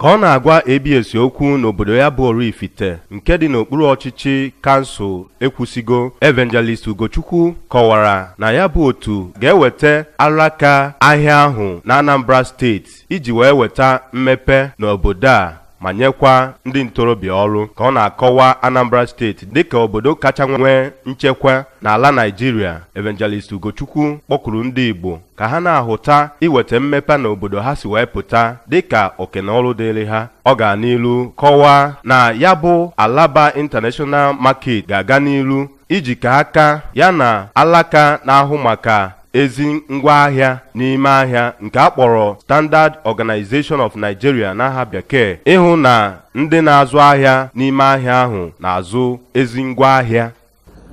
Ka ọ na-agwa ABS okwu n'obodo ya bụ Oraifite nke dị n'okpuru ọchịchị kansụl Ekwusigo, Evangelist Ugochukwu kọwara na ya bụ otu ga-eweta alaka ahịa ahụ na Anambra Steeti iji wee weta mmepe n'obodo a ma nyekwa ndị ntorobịa ọrụ. Ka ọ na-akọwa Anambra Steeti dịka obodo kacha nwee nchekwa n'ala Naịjirịa, Evangelist Ugochukwu kpọkuru ndị Igbo ka ha na-ahụta iweta mmepe n'obodo ha si wee pụta dịka okenọrụ dịrị ha. Ọ gara n'ilu kọwaa na ya bụ Alaba International Market ga-aga n'ilu ijikọ aka ya na alaka na-ahụ maka ezi ngwaahịa n'ime ahịa nke a kpọrọ Standard Organization of Nigeria n'aha Bekee, ịhụ na ndị na-azụ ahịa n'ime ahịa ahụ na-azụ ezi ngwaahịa.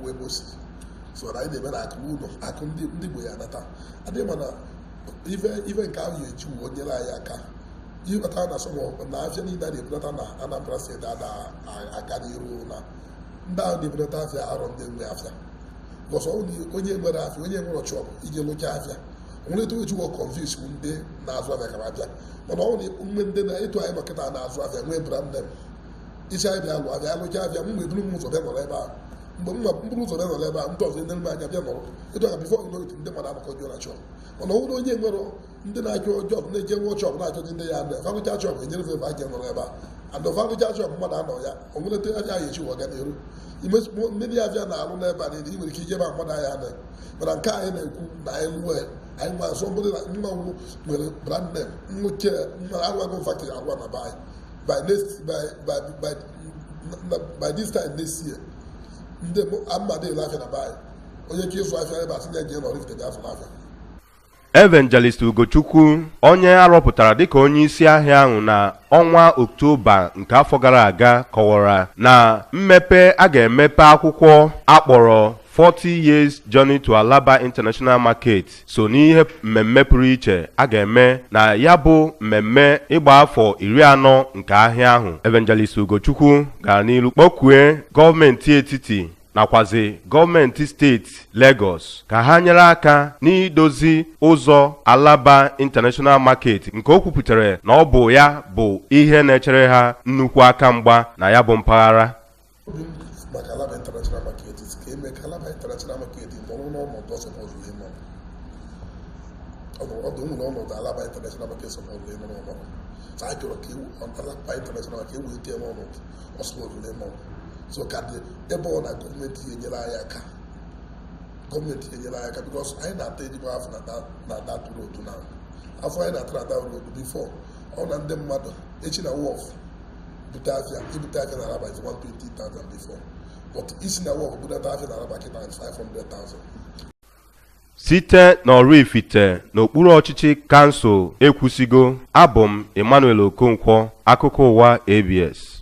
Wee gosi so na anyị na-eme na akụ ụlọ akụ ndị Igbo ya anata adịghị, mana ife nke ahụ ya eji wee nyere anyị aka ihe kpatara na sọmọ na afịa niile a na-ebunata na Anambra Steeti ada aga n'iru, na ndị ahụ na-ebunata afịa arọ ndị nwe afịa bọsọ. Onye nwere afịa, onye nwere shop iji lụcha afịa, nwere etu eji wee convince ndị na-azụ afịa ka ha bịa. Mana ọ bụrụ na ndị na-etu anyị nọkịta na-azụ afịa nwee brand name, isi anyị bịa lụọ afịa, alụcha afịa, m eburu m ụzọ bịa nọrọ ebe ahụ. Mgbe m buru ụzọ bịa nọrọ ebe ahụ, ndị ọzọ enere m anya bịa nọrọ etu aka. Before you know it, ndị mmadụ anọkọ jụọ na shop. Mana ọ bụrụ onye nwere ndị na-achọ job na-eje nwe shop na-achọzi ndị ya nọ falụcha shop enyere fe aja nọrọ ebe a and falụcha shop mmadụ anọ ya o nwere afịa ahụ echi ọga n'iru. Mmiri afịa na-alụ n'ebe a niile, ị nwere ike ije ebe a mmadụ ahịa anọ. Mana nke anyị na-ekwu na anyị lụọ ya, anyị nwa somebody na nwa nwere brand name nwoke arụago factory arụa na by next by this time next year, ndị mmadụ ele afịa na be anyị, onye ka ịzụ afịa ebe a tinye je nọrọ ifite azụ n'afịa. Evangelist Ugochukwu, onye arọpụtara dịka onye isi ahịa ahụ na ọnwa Oktoba nke afọ gara aga, kọwara na mmepe a ga-emepe akwụkwọ akpọrọ 40 Years Journey to Alaba International Market so n'ihe mmemme pụrụ iche a ga-eme na ya bụ mmemme ịgba afọ 40 nke ahịa ahụ. Evangelist Ugochukwu gara n'ilu kpọkue gọọmenti etiti nakwazi gọọmenti steeti Lagos ka ha nyere aka n'idozi ụzọ Alaba International Market, nke o kwupụtara na ọ bụ ya bụ ihe na-echere ha nnukwu aka mgba na ya bụ mpaghara. Obi m maka Alaba International Market is ka eme ka Alaba International Market nọrọ n'ọnọdụ suppose ịnọ ọnọdụ nwere ọnọdụ Alaba International Market suppose ịnọ n'ọnọdụ. So anyị chọrọ ka Alaba International Market ewelite ya n'ọnọdụ ọ suppose ịnọ. So ka dị ebe ọ na gọọmenti enyere anyị aka, gọọmenti enyere anyị aka, because anyị na-ata ezigbo afọ na that road. Na afọ anyị na-ata na that road before, ọ na ndị mmadụ echi na wharf bute afịa. Ibute afịa na Alaba is 120,000 before, but isi na wharf budata afịa na Alaba kịta is 500,000. Site n'Oraifite n'okpuru ọchịchị kansụl Ekwusigo, abụ m Emmanuel Okonkwo, akụkọ ụwa ABS.